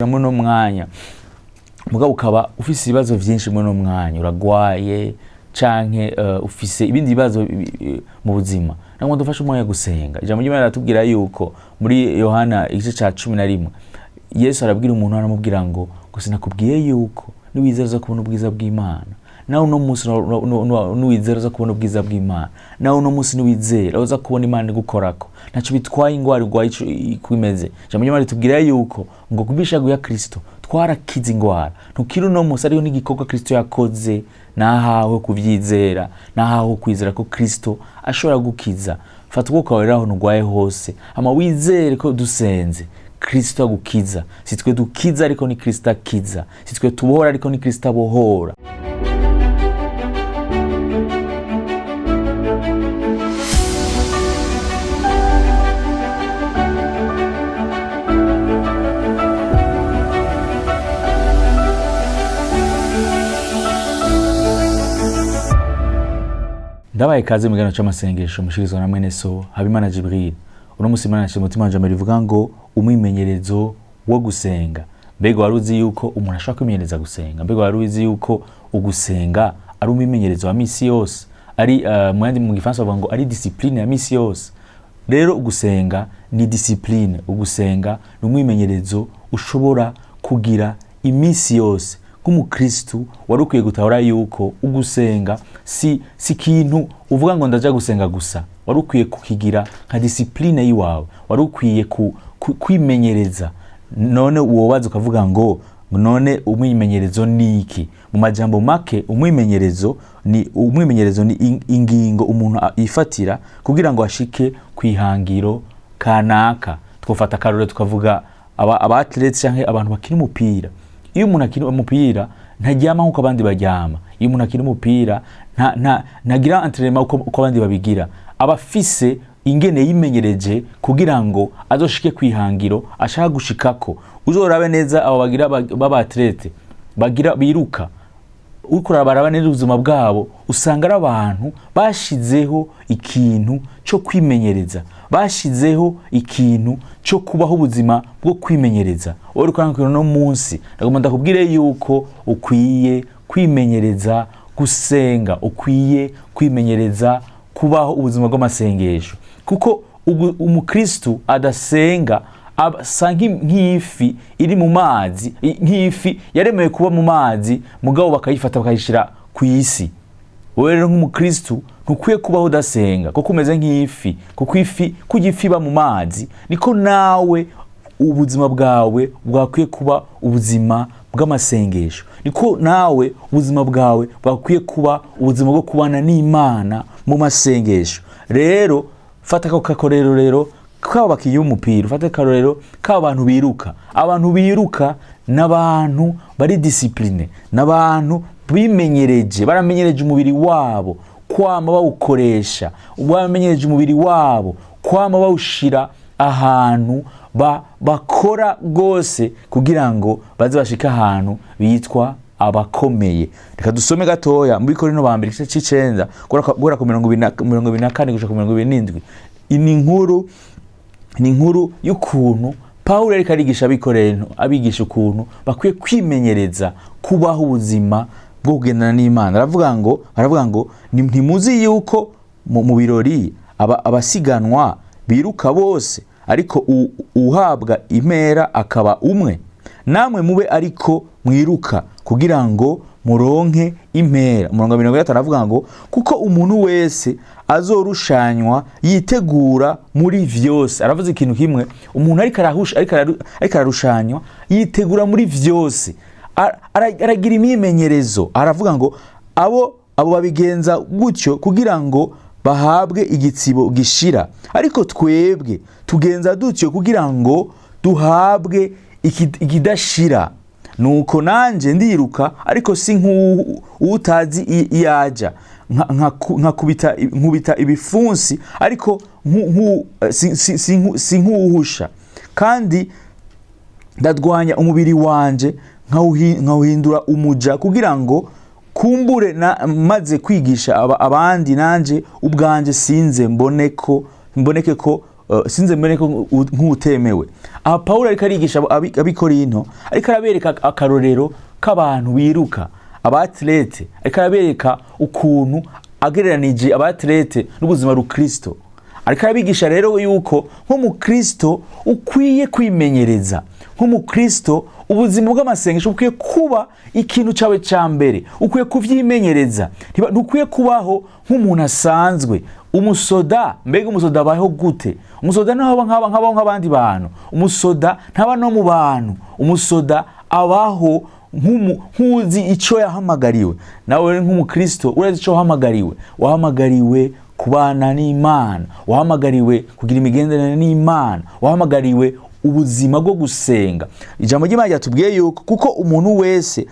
Muri uno mwanya mugabo ukaba ufise ibibazo vyinshi, muri uno mwanya uragwaye canke ufise ibindi bibazo mu buzima, nagomba dufashe umwanya gusenga. Ijambo ry'Imana riratubwira yuko muri Yohana igice ca 11, Yesu arabwira umuntu, aramubwira ngo sinakubwiye yuko niwizera uza kubona ubwiza bw'Imana? Nawe uno munsi niwizera uza kubona ubwiza bw'Imana. Nawe uno munsi niwizera uza kubona Imana igukorako. Ntaco bitwaye ingwara urwaye ico uko imeze. Ijambo ry'Imana ritubwira yuko ngo kubw'ishago ya Kristo twarakize ingwara. Ntukiri uno munsi, ariyo n'igikorwa Kristo yakoze, nahawe kuvyizera, nahawe kwizera ko Kristo ashobora gukiza. Fata ukuboko kwawe rero aho urwaye hose, hama wizere ko dusenze Kristo agukiza. Si twe dukiza, ariko ni Kristo akiza. Si twe tubohora, ariko ni Kristo abohora. Ndabaye kaze mu kiganiro c'amasengesho mushikirizwa na mwene so Habimana Jibril. Uno musi Imana yashyize umutima wanje rivuga ngo umwimenyerezo wo gusenga. Mbega wari uzi yuko umuntu ashobora kwimenyereza gusenga? Mbega wari uzi yuko ugusenga ari umwimenyerezo wa misi yose, ari mu yandi, mu gifaransa bavuga ngo ari discipline ya misi yose? Rero ugusenga ni discipline, ugusenga ni umwimenyerezo ushobora kugira iminsi yose. Nk'umukristu wari ukwiye gutahura yuko ugusenga si ikintu uvuga ngo ndaja gusenga gusa. Wari ukwiye kukigira nka discipline yiwawe, wari ukwiye kwimenyereza. None wobaza ukavuga ngo none umwimenyerezo ni iki? Mu majambo make, umwimenyerezo ni ingingo umuntu yifatira kugira ngo ashike ku ihangiro kanaka. Twofata akarorero tukavuga aba athletes canke abantu bakina umupira. Iyo umuntu akina umupira ntaryama nk'uko abandi baryama. Iyo umuntu akina umupira ntagira entraînement uko abandi babigira. Aba afise ingene yimenyereje kugira ngo azoshike ku ihangiro ashaka gushikako. Uzorabe neza abo bagira baba athlète bagira biruka, uriko urabaraba neza ubuzima bwabo, usanga ari abantu bashizeho ikintu cyo kwimenyereza, bashizeho ikintu cyo kubaho ubuzima bwo kwimenyereza. Wowe uriko urambwira uno munsi, ndagomba ndakubwire yuko ukwiye kwimenyereza gusenga, ukwiye kwimenyereza kubaho ubuzima bw'amasengesho, kuko umukristu adasenga asa nk'ifi iri mu mazi, nk'ifi yaremewe kuba mu mazi, mugabo bakayifata bakayishira ku isi. Wowe rero nk'umukristu ntukwiye kubaho udasenga, kuko umeze nk'ifi, kuko ifi kurya ifi iba mu mazi, niko nawe ubuzima bwawe bwakwiye kuba ubuzima bw'amasengesho, niko nawe ubuzima bwawe bwakwiye kuba ubuzima bwo kubana n'Imana mu masengesho. Rero fata ako kakorero rero kaba bakiye umupira, ufate akarorero k'aba bantu biruka. Abantu biruka n'abantu bari discipline, n'abantu bimenyereje, baramenyereje umubiri wabo kwama bawukoresha, baramenyereje umubiri wabo kwama bawushira ahantu bakora rwose kugira ngo baze bashike ahantu bitwa abakomeye. Reka dusome gatoya muri Korinto ba mbere igice c'icenda, guhera ku 24 gushika ku 27. Ni inkuru y'ukuntu Pawulo ariko arigisha abikorento, abigisha ukuntu bakwiye kwimenyereza kubaho ubuzima bwo kugendana n'Imana. Aravuga ngo ntimuzi yuko mu birori abasiganwa biruka bose, ariko uhabwa impera akaba umwe? Namwe mube ariko mwiruka kugira ngo muronke impera. Umurongo wa 50 aravuga ngo kuko umuntu wese azorushanywa yitegura muri vyose. Aravuze ikintu kimwe: umuntu ariko ararushanywa yitegura muri vyose, aragira imyimenyerezo. Aravuga ngo abo babigenza gutyo kugira ngo bahabwe igitsibo gishira, ariko twebwe tugenza dutyo kugira ngo duhabwe ikidashira. Nuko nanje ndiruka, ariko si nk'utazi iyaja, nkubita ibipfunsi, ariko si nk'uwuhusha, kandi ndadwanya umubiri wanje nkawuhindura umuja, kugira ngo kumbure na maze kwigisha abandi, nanje ubwanje sinze mboneke ko. sinze mboneke nk'utemewe. Aha Pawulo ariko arigisha ab'Ikorinto, ariko arabereka akarorero k'abantu biruka, aba athlètes. Ariko arabereka ukuntu agereranije aba athlètes n'ubuzima rukristo. Ariko arabigisha rero yuko nk'umukristo ukwiye kwimenyereza, nk'umukristo ubuzima bw'amasengesho bukwiye kuba ikintu cyawe cya mbere, ukwiye kuvyimenyereza. Ntukwiye kubaho nk'umuntu asanzwe. Umusoda, mbega umusoda abayeho gute? Umusoda ntaba nkabaho nk'abandi bantu. Umusoda ntaba no mu bantu. Umusoda abaho nk'uzi icyo yahamagariwe. Nawe rero nk'umukristo urazi icyo wahamagariwe. Wahamagariwe kubana n'Imana, wahamagariwe kugira imigenderanire n'Imana, wahamagariwe ubuzima bwo gusenga. Ijambo ry'Imana ryatubwiye yuko kuko umuntu wese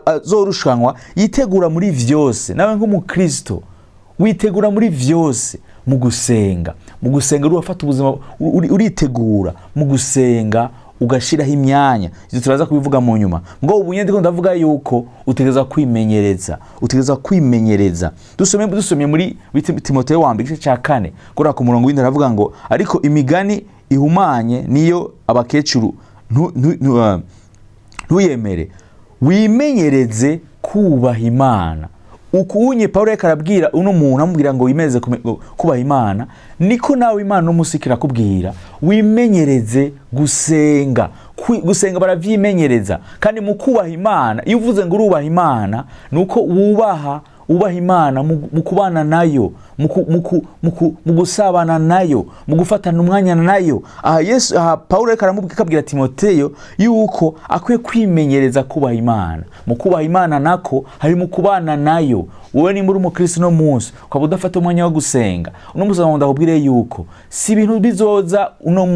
azorushanwa yitegura muri vyose. Nawe nk'umukristo witegura muri vyose mu gusenga. Mu gusenga urafata ubuzima, uritegura mu gusenga, ugashiraho imyanya. Ivyo turaza kubivuga mu nyuma. Ngo ubu nyene ndiko ndavuga yuko utegereza kwimenyereza, utegereza kwimenyereza. Dusomye muri Timoteyo wa mbere, igice cya 4, kuri ku murongo w'indwi, aravuga ngo: "Ariko imigani ihumanye niyo abakecuru ntuyemere, wimenyereze kubaha Imana." Ukunye Paulo yariko arabwira uno muntu, amubwira ngo wimenyereze kubaha Imana, niko nawe Imana uno munsi irakubwira: wimenyereze gusenga. Gusenga baravyimenyereza. Kandi mu kubaha Imana, iyo uvuze ngo urubaha Imana, ni uko wubaha Imana mu kubana nayo, mu gusabana nayo, mu gufatana umwanya nayo. Aha Yesu, aha Paulo ariko aramubwira, akabwira Timoteyo yuko akwiye kwimenyereza kubaha Imana. Mu kubaha Imana nako hari mu kubana nayo. Wowe nimba uri umukristo uno munsi ukaba udafata umwanya wo gusenga, uno munsi ndakubwire yuko si ibintu bizoza uno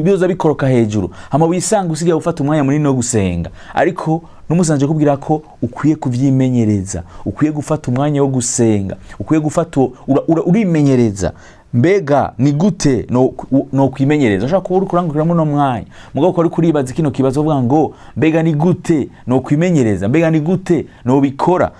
bizoza bikoroka hejuru hama wisanga usigaye ufata umwanya munini wo gusenga. Ariko n'umunsi nanje kubwira ko ukwiye kuvyimenyereza, ukwiye gufata umwanya wo gusenga, ukwiye gufata urimenyereza. Mbega ni gute no kwimenyereza? Ushobora kuba uri kurangurira muri uno mwanya, mugabo ukaba uriko uribaza kino kibazo uvuga ngo: mbega ni gute no kwimenyereza? Mbega ni gute no bikora?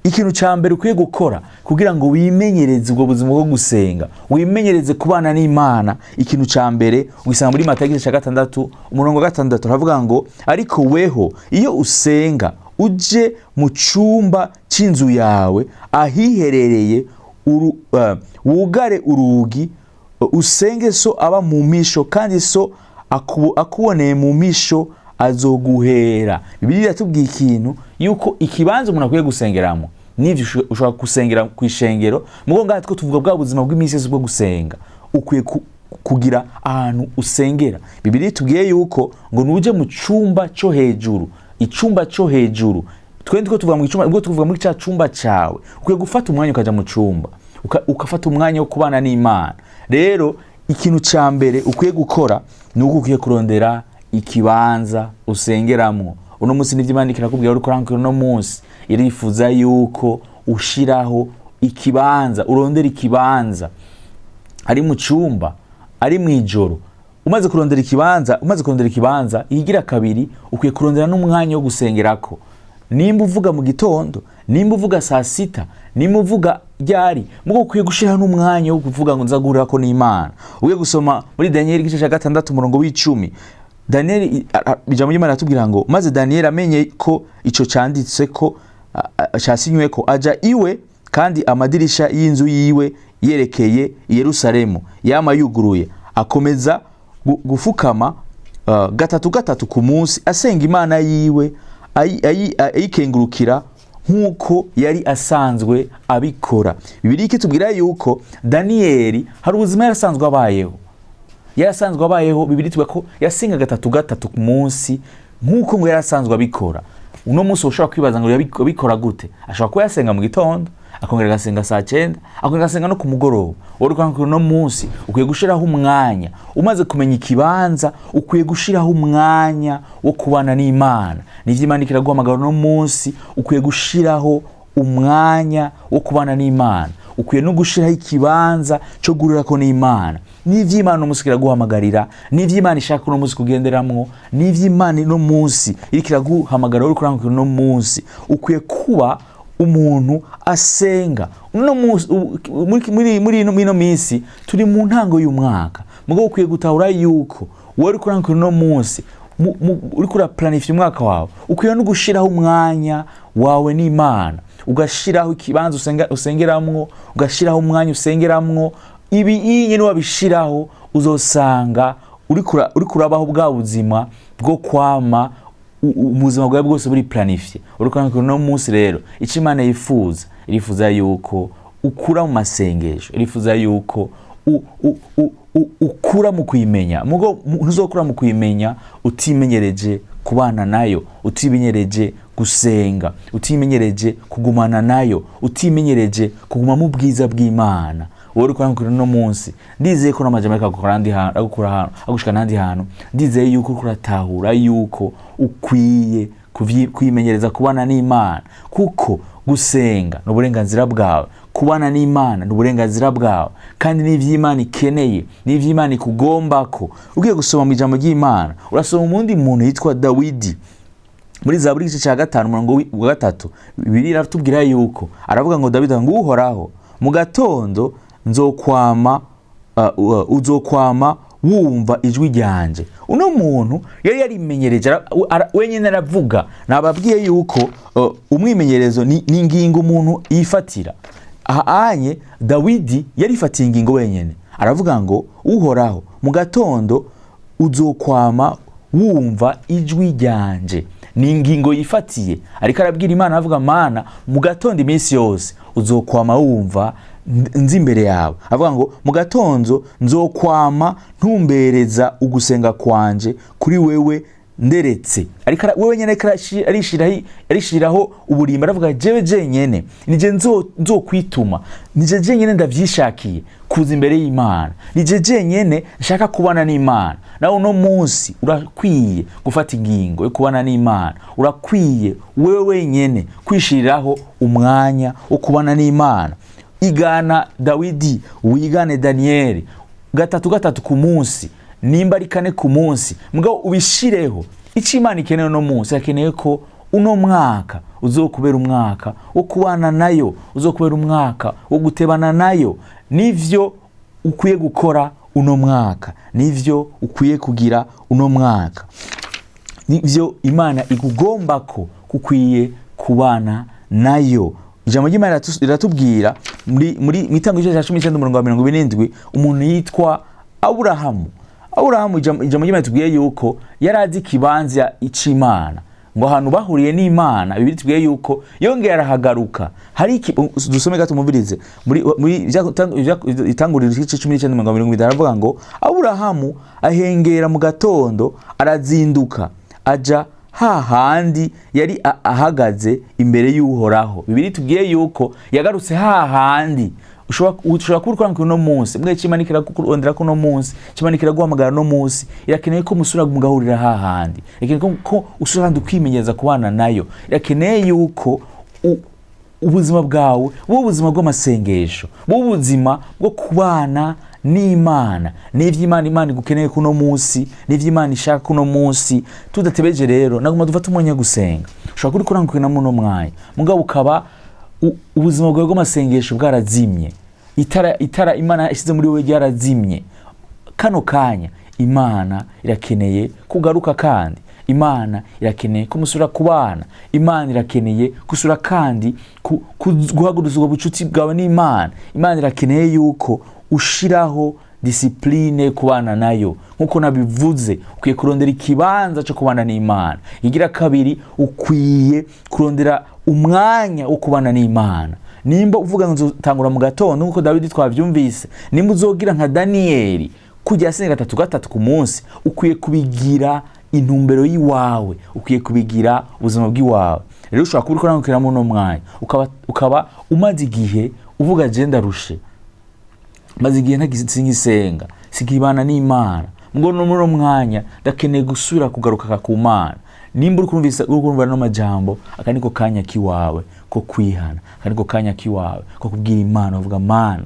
Ikintu cya mbere ukwiye gukora kugira ngo wimenyereze ubwo buzima bwo gusenga, wimenyereze kubana n'Imana, ikintu cya mbere ugisanga muri Matayo, igice cya 6, umurongo wa 6. Aravuga ngo: "Ariko weho iyo usenga, uje mu cyumba cy'inzu yawe ahiherereye, wugare urugi, usenge so aba mu misho, kandi so akuboneye mu misho azoguhera." Bibiliya iratubwiye ikintu yuko ikibanza umuntu akwiye gusengeramo, n'ivyo ushobora gusengera ku ishengero, mugo ngaha two tuvuga bwa buzima bw'iminsi yose bwo gusenga. Ukwiye kugira ahantu usengera. Bibiliya itubwiye yuko ngo nuje mu cyumba cyo hejuru. Icumba cyo hejuru, twe ndiko tuvuga mu icumba, ubwo tuvuga muri cya cumba cyawe. Ukwiye gufata umwanya ukaja mu cumba, ukafata umwanya wo kubana n'Imana. Rero ikintu cya mbere ukwiye gukora ni uko ukwiye kurondera ikibanza usengeramo. Uno munsi nivyo Imana irakubwira, uriko urankira uno munsi, irifuza yuko ushiraho ikibanza, urondera ikibanza, ari mu cyumba, ari mu ijoro. Umaze kurondera ikibanza, igira kabiri ukwiye kurondera n'umwanya wo gusengerako. Nimba uvuga mu gitondo, nimba uvuga saa sita, nimba uvuga ryari, mugo ukwiye gushiraho n'umwanya wo kuvuga ngo nza guhurirako n'Imana. Ugiye gusoma muri Daniyeli, igice cya 6, umurongo w'10, Daniyeli, ijambo ry'Imana riratubwira ngo: "Maze Daniyeli amenye ko ico canditse ko casinywe ko, aja iwe, kandi amadirisha y'inzu yiwe yerekeye i Yerusalemu yama yuguruye, akomeza gufukama gatatu gatatu ku munsi, asenga Imana yiwe, ayikengurukira nk'uko yari asanzwe abikora." Bibiliya ikitubwira yuko Daniyeli hari ubuzima yari asanzwe abayeho, yari asanzwe abayeho. Bibiliya itubwira ko yasenga gatatu gatatu ku munsi nk'uko ngo yari asanzwe abikora. Uno munsi ushobora kwibaza ngo yabikora gute? Ashobora kuba yasenga mu gitondo, akongera agasenga saa 9, akongera agasenga no ku mugoroba. Wowe uri uno munsi ukwiye gushiraho umwanya. Umaze kumenya ikibanza, ukwiye gushiraho umwanya wo kubana n'Imana. Nivyo Imana ikiraguhamagara uno munsi. Ukwiye gushiraho umwanya wo kubana n'Imana, ukwiye no gushiraho ikibanza cyo guhurirako n'Imana. N'ivyo Imana uno munsi iraguhamagarira, n'ivyo Imana ishaka uno munsi kugenderamwo, n'ivyo Imana uno munsi iriko iraguhamagara. Uri kurangukira uno munsi, ukwiye kuba umuntu asenga. Uno munsi, muri ino minsi turi mu ntango y'umwaka. Mugabo ukwiye gutahura yuko wowe uriko urankura uno munsi, uriko uraplanifya umwaka wawe, ukwiye no gushiraho umwanya wawe n'Imana, ugashiraho ikibanza usengeramwo, ugashiraho umwanya usengeramwo. Ibi nyene wabishiraho, uzosanga uriko urabaho bwa buzima bwo kwama ubuzima bwawe bwose buri planifié. Uriko urankura uno munsi rero, ico Imana yifuza, irifuza yuko ukura mu masengesho, irifuza yuko ukura mu kuyimenya. Mugo ntuzokura mu kuyimenya utimenyereje kubana nayo, utimenyereje gusenga, utimenyereje kugumana nayo, utimenyereje kuguma mu bwiza bw'Imana. Wowe uriko urankura uno munsi, ndizeye ko n'amajambo ariko agukora ahandi hantu, agukura ahantu, agushikana ahandi hantu. Ndizeye yuko uriko uratahura yuko ukwiye kwimenyereza kubana n'Imana, kuko gusenga ni uburenganzira bwawe, kubana n'Imana ni uburenganzira bwawe, kandi n'ivy'Imana ikeneye, n'ivy'Imana ikugombako. Ugiye gusoma mu ijambo ry'Imana, urasoma umundi muntu yitwa Dawidi muri Zaburi igice cya 5, umurongo wa 3. Bibiliya iratubwira yuko aravuga ngo, Dawidi ngo: "Uhoraho, mu gatondo nzokwama uzokwama wumva ijwi ryanje." Uno muntu yari yarimenyereje, wenyine aravuga. Nababwiye yuko umwimenyerezo ni ingingo umuntu yifatira. Aha anye Dawidi yarifatiye ingingo wenyine, aravuga ngo: "Uhoraho, mu gatondo uzokwama wumva ijwi ryanje." Ni ingingo yifatiye, ariko arabwira Imana, avuga: "Mana, mu gatondo iminsi yose uzokwama wumva nzi imbere yawe." Avuga ngo: "Mu gatondo nzokwama ntumbereza ugusenga kwanje kuri wewe nderetse." Ariko wewe nyene ariko arishiraho uburimba, aravuga: "Jewe jenyene nije nzokwituma, nije jenyene ndavyishakiye kuza imbere y'Imana, nije jenyene nshaka kubana n'Imana." Nawe uno munsi urakwiye gufata ingingo yo kubana n'Imana, urakwiye wewe wenyene kwishiriraho umwanya wo kubana n'Imana. Igana Dawidi, wigane Daniyeli, gatatu gatatu ku munsi, nimba ari kane ku munsi, mugabo ubishireho. Icyo Imana ikeneye uno munsi, irakeneye ko uno mwaka uzokubera umwaka wo kubana nayo, uzokubera umwaka wo gutebana nayo. Nivyo ukwiye gukora uno mwaka, nivyo ukwiye kugira uno mwaka, nivyo Imana ikugomba ko kukwiye kubana nayo. Ijambo ry'Imana riratubwira muri mu igice cya 19, umurongo wa 27, umuntu yitwa Aburahamu. Aburahamu, ijambo ry'Imana ritubwiye yuko yari azi ikibanza c'Imana, ngo ahantu bahuriye n'Imana. Bibiliya itubwiye yuko yongeye arahagaruka. Hari iki? Dusome gato, mumvirize muri Itanguriro igice 19, umurongo wa 50, aravuga ngo: "Aburahamu ahengera mu gatondo, arazinduka, aja hahandi yari ahagaze imbere y'Uhoraho." Bibiliya itubwiye yuko yagarutse hahandi. Ushobora kuba uriko uno munsi mbwe Imana irakurondera ko uno munsi Imana iraguhamagara, uno munsi irakeneye ko musubira mugahurira hahandi, irakeneye ko usubira kandi ukimenyereza kubana nayo, irakeneye yuko ubuzima bwawe buba ubuzima bw'amasengesho, buba ubuzima bwo kubana n'Imana. N'ivyo Imana igukeneye kuno munsi, n'ivyo Imana ishaka kuno munsi. Tudatebeje rero, naguma dufate umwanya wo gusenga. Ushobora kuri kurangukana muno mwanya, mugabo ukaba ubuzima bwawe bw'amasengesho bwarazimye, itara Imana yashyize muri wowe ryarazimye. Kano kanya Imana irakeneye kugaruka, kandi Imana irakeneye kumusura kubana, Imana irakeneye gusura kandi guhaguruza ubwo bucuti bwawe n'Imana. Imana irakeneye yuko ushiraho discipline kubana nayo. Nkuko nabivuze, ukwiye kurondera ikibanza cyo kubana n'Imana. Igira kabiri, ukwiye kurondera umwanya wo kubana n'Imana. Nimba uvuga ngo nzotangura mu gatondo nkuko Dawidi twavyumvise, nimba uzogira nka Daniyeli kujya asenga gatatu gatatu ku munsi, ukwiye kubigira intumbero y'iwawe, ukwiye kubigira ubuzima bw'iwawe. Rero ushobora kuba uriko urangukira muri uno mwanya, ukaba umaze igihe uvuga: "Je ndarushe, maze igihe singisenga, sinkibana n'Imana, ngo no muri uno mwanya ndakeneye gusubira kugaruka ku Mana." Nimba uri kurumva no majambo, aka niko kanya kiwawe ko kwihana, aka niko kanya kiwawe ko kubwira Imana, uvuga: "Mana,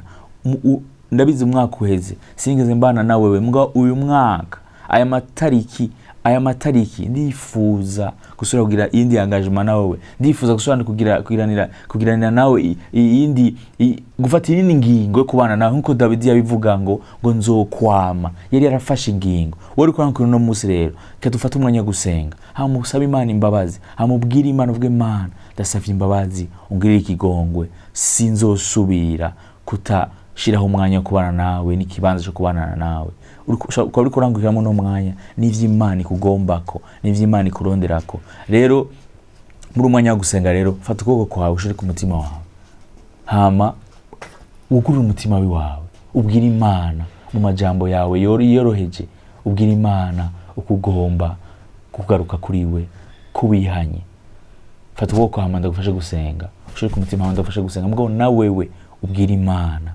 ndabizi umwaka uheze sinigeze mbana na wewe, mbwa uyu mwaka aya matariki Aya matariki ndifuza gusubira kugira iyindi engagement nawe, ndifuza gusubira kugiranira nawe iyindi gufata iyindi ngingo yo kubana nawe, nkuko Dawidi yabivuga ngo nzokwama. Yari yarafashe ingingo. Wowe uri kuri uno munsi rero, reka dufate umwanya wo gusenga, hama usabe Imana imbabazi, hama ubwire Imana, uvuge: "Imana, ndasavye imbabazi, ungirire ikigongwe, sinzosubira kutashiraho umwanya wo kubana nawe n'ikibanza cyo kubana nawe." Ukaba uriko urangukiramo uno mwanya n'ivyo Imana ikugombako, n'ivyo Imana ikuronderako. Rero muri umwanya wo gusenga rero, fata ukuboko kwawe ushire ku mutima wawe, hama wugurure umutima wawe, ubwire Imana mu majambo yawe yoroheje, ubwire Imana ukugomba kugaruka kuri we, ko wihanye. Fata ukuboko hama ndagufashe gusenga, ushire ku mutima wawe, ndagufashe gusenga. Mugabo na wewe ubwire Imana,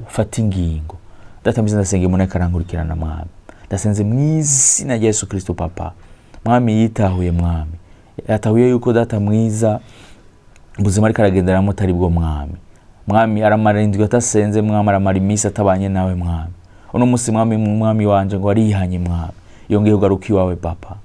ufate ingingo. Data mwiza, ndasenga umuntu ariko arankurikirana. Mwami, ndasenze mu izina rya Yesu Kristo, Papa. Mwami, yitahuye, Mwami, yatahuye yuko, Data mwiza, ubuzima ariko aragenderamo atari bwo. Mwami, Mwami, aramara indwi atasenze. Mwami, aramara iminsi atabanye nawe. Mwami, uno munsi, Mwami, Mwami wanje, ngo arihanye. Mwami, yongeye kugaruka iwawe. Papa,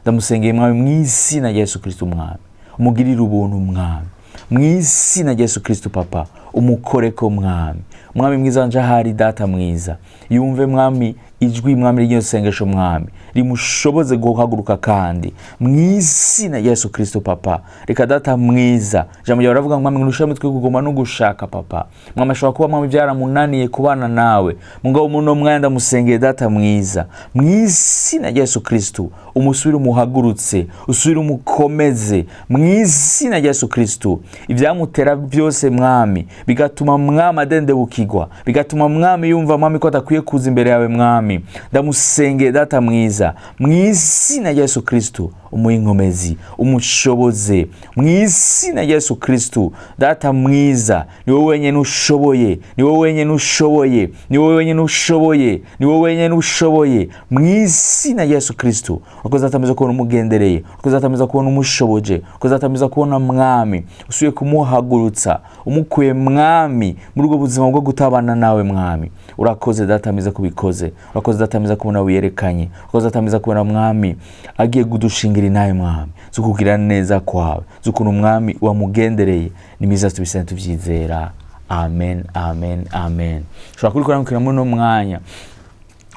ndamusengeye, Mwami, mu izina rya Yesu Kristo. Mwami, umugirire ubuntu. Mwami, mu izina rya Yesu Kristo, Papa, umukoreko. Mwami, Mwami mwiza wanje, ahari, Data mwiza, yumve, Mwami, ijwi, Mwami, ry'iryo sengesho. Mwami, rimushoboze guhaguruka kandi mu izina rya Yesu Kristo. Papa, reka, Data mwiza, ijambo ryawe ravuga ngo, Mwami, ngo mitwe kugoma no gushaka. Papa, Mwami, ashobora kuba, Mwami, byaramunaniye kubana nawe. Mugabo muno mwanya ndamusengeye, Data mwiza, mu izina rya Yesu Kristo, umusubire umuhagurutse, usubire umukomeze mu izina rya Yesu Kristo. Ibyamutera byose, Mwami, bigatuma, Mwami, adendebukirwa, bigatuma, Mwami, yumva, Mwami, ko adakwiye kuza imbere yawe. Mwami, ndamusengeye, Data mwiza, mu izina rya Yesu Kristo, umuhe inkomezi, umushoboze mu izina rya Yesu Kristo. Data mwiza, ni wowe wenyine ushoboye, ni wowe wenyine ushoboye, ni wowe wenyine ushoboye, ni wowe wenyine ushoboye, mu izina rya Yesu Kristo. Urakoze, Data mwiza, kubona umugendereye. Urakoze, Data mwiza, kubona umushoboje. Urakoze, Data mwiza, kubona, Mwami, usubiye kumuhagurutsa, umukuye, Mwami, muri ubwo buzima bwo gutabana nawe. Mwami, urakoze, Data mwiza, kubikoze. Urakoze, Data mwiza, kubona wiyerekanye. Urakoze, Data mwiza, kubona, Mwami, agiye kudushingira inawe, Mwami, zo kugira neza kwawe, z'ukuntu, Mwami, wamugendereye. Ni mwiza, tubisene tubyizera. Amen, amen, amen. Ushobora kubikora muri uno mwanya,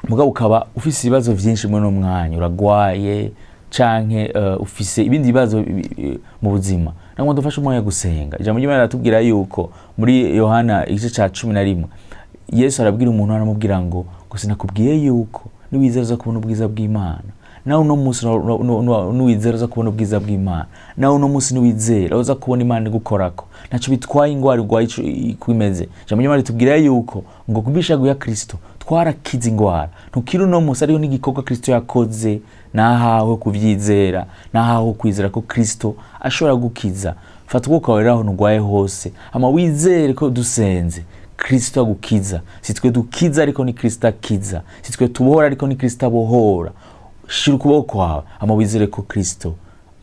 mugabo ukaba ufise ibibazo vyinshi muri uno mwanya, uragwaye canke ufise ibindi bibazo mu buzima, nangwa dufashe umwanya wo gusenga. Ijambo ry'Imana riratubwira yuko muri Yohana igice ca 11, Yesu arabwira umuntu, aramubwira ngo sinakubwiye yuko niwizera uza kubona ubwiza bw'Imana? Nawe uno munsi niwizera uza kubona ubwiza bw'Imana. Nawe uno munsi niwizera uza kubona Imana igukorako. Ntacyo bitwaye ingwara urwaye uko imeze. Ijambo ry'Imana ritubwira yuko ngo kubw'ishago ya Kristo twarakize ingwara. Ntukiri uno munsi, ariyo n'igikorwa Kristo yakoze, nahawe kuvyizera, nahawe kwizera ko Kristo ashobora gukiza. Fata ukuboko kwawe rero aho nturwaye hose, hama wizere ko dusenze Kristo agukiza. Si twe dukiza, ariko ni Kristo akiza. Si twe tubohora, ariko ni Kristo abohora. Shira ukuboko kwawe, hama wizere ko Kristo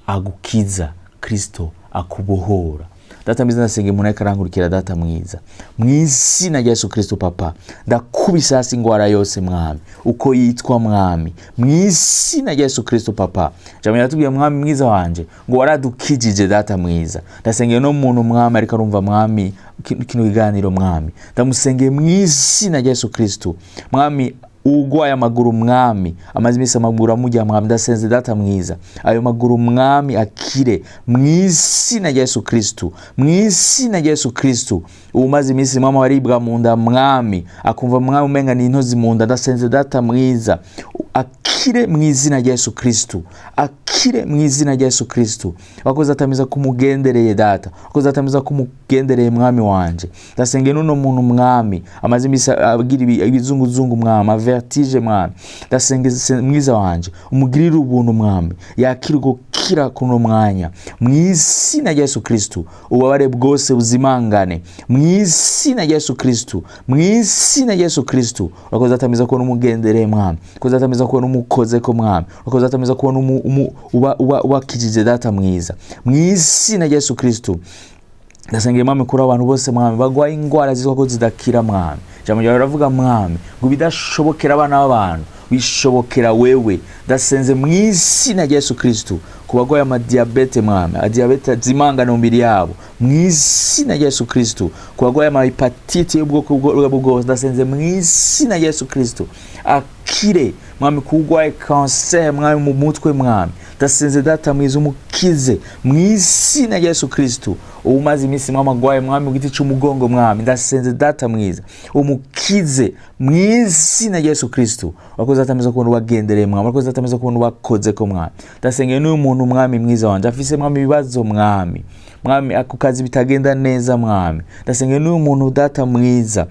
agukiza, Kristo akubohora. Data mwiza, ndasenga umuntu ariko arankurikira. Data mwiza, mu izina rya Yesu Kristo, Papa, ndakubise hasi ingwara yose, Mwami, uko yitwa. Mwami, mu izina rya Yesu Kristo, Papa, jambo yaratubwiye, Mwami mwiza wanje, ngo waradukijije. Data mwiza, ndasengeye no muntu, Mwami, ariko arumva, Mwami, kino kiganiro. Mwami, ndamusengeye mu izina rya Yesu Kristo. Mwami, ugwaye amaguru, Mwami, amaze iminsi amaguru amujya, Mwami, ndasenze, Data mwiza, ayo maguru, Mwami, akire mu izina rya Yesu Kristo, mu izina rya Yesu Kristo. Umaze iminsi, Mwami, aribwa mu nda, Mwami, akumva, Mwami, umenga ni intozi mu nda, ndasenze, Data mwiza, akire mu izina rya Yesu Kristo, akire mu izina rya Yesu Kristo. Wakoze, Data mwiza, kumugendereye. Data, wakoze, Data mwiza, kumugendereye. Mwami wanje, ndasenge n'uno muntu, Mwami, amaze iminsi agira ibizunguzungu, Mwami, vertige. Mwami, ndasenge, mwiza wanje, umugirire ubuntu, Mwami, yakire gukira kuno mwanya mu izina rya Yesu Kristo. Ububabare bwose buzimangane mu izina rya Yesu Kristo, mu izina rya Yesu Kristo. Urakoze, Data mwiza, kubona umugendereye. Mwami, urakoze, Data mwiza, kubona umukozeko. Mwami, urakoze, Data mwiza, kubona ubakijije. Data mwiza, mu izina rya Yesu Kristo, ndasengera, Mwami, kuri abantu bose, Mwami, bagwaye ingwara zitwa ko zidakira. Mwami, ijambo ryawe riravuga, Mwami, ngo ibidashobokera abana b'abantu. Bishobokera wewe. Ndasenze mu izina rya Yesu Kristu ku bagwaye amadiyabete, Mwami, adiyabete zimangana mu mibiri yabo, mu izina rya Yesu Kristu. Ku bagwaye amahepatite y'ubwoko bwose, ndasenze mu izina rya Yesu Kristu akire, Mwami. Kugwaye kanseri, Mwami, mu mutwe, Mwami, ndasenze, Data mwiza, umukize mu izina rya Yesu Kristu. Umaze iminsi, Mwami, agwaye, Mwami, mu giti cy'umugongo, Mwami, ndasenze, Data mwiza, umukize mu izina rya Yesu Kristu. Wakoze, Data mwiza, kubona ubagendereye, Mwami. Wakoze, Data mwiza, kubona ubakoze ko, Mwami. Ndasengeye n'uyu muntu, Mwami mwiza wanje, afise, Mwami, ibibazo, Mwami, Mwami, ako kazi bitagenda neza, Mwami. Ndasengeye n'uyu muntu, Data mwiza,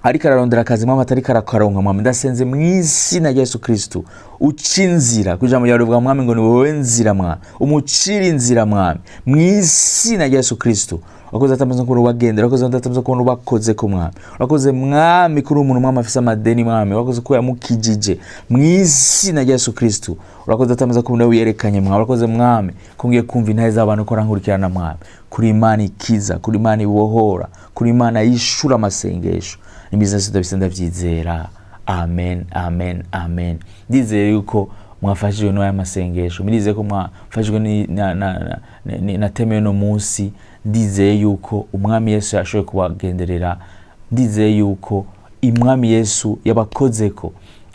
ariko ararondera akazi, Mwami, atariko arakaronka, Mwami. Ndasenze mu izina rya Yesu Kristu, uca inzira. Ku ijambo ryawe rivuga, Mwami, ngo ni wowe nzira, Mwami, umucira inzira, Mwami, mu izina rya Yesu Kristu. Wakoze, Data mwiza, kubona ubagendera. Wakoze, Data mwiza, kubona ubakoze ko, Mwami. Wakoze, Mwami, kuri umuntu, Mwami, afise amadeni, Mwami. Wakoze ko yamukijije mu izina rya Yesu Kristu. Urakoze, Data mwiza, kubona wiyerekanye, Mwami. Urakoze, Mwami, ko ngiye kumva intahe z'abantu ko rankurikirana, Mwami. Kuri Imana ikiza, kuri Imana ibohora, kuri Imana yishura amasengesho. N'imizi ndabise, ndabyizera. Amen, amen, amen. Ndizeye yuko mwafashijwe n'aya masengesho. Ndizeye ko mwafashijwe na thème y'uno munsi. Ndizeye yuko Umwami Yesu yashoboye kubagenderera. Ndizeye yuko Umwami Yesu yabakozeko.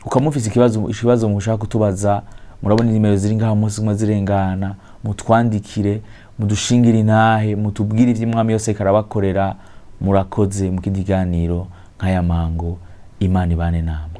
Ukaba mufise ikibazo mushaka kutubaza, murabona inimero ziri ngaha munsi ziguma zirengana. Mutwandikire, mudushingire intahe, mutubwire ivyo Umwami yose karabakorera. Murakoze. Mu kindi kiganiro nk'aya mango, Imana ibane namwe.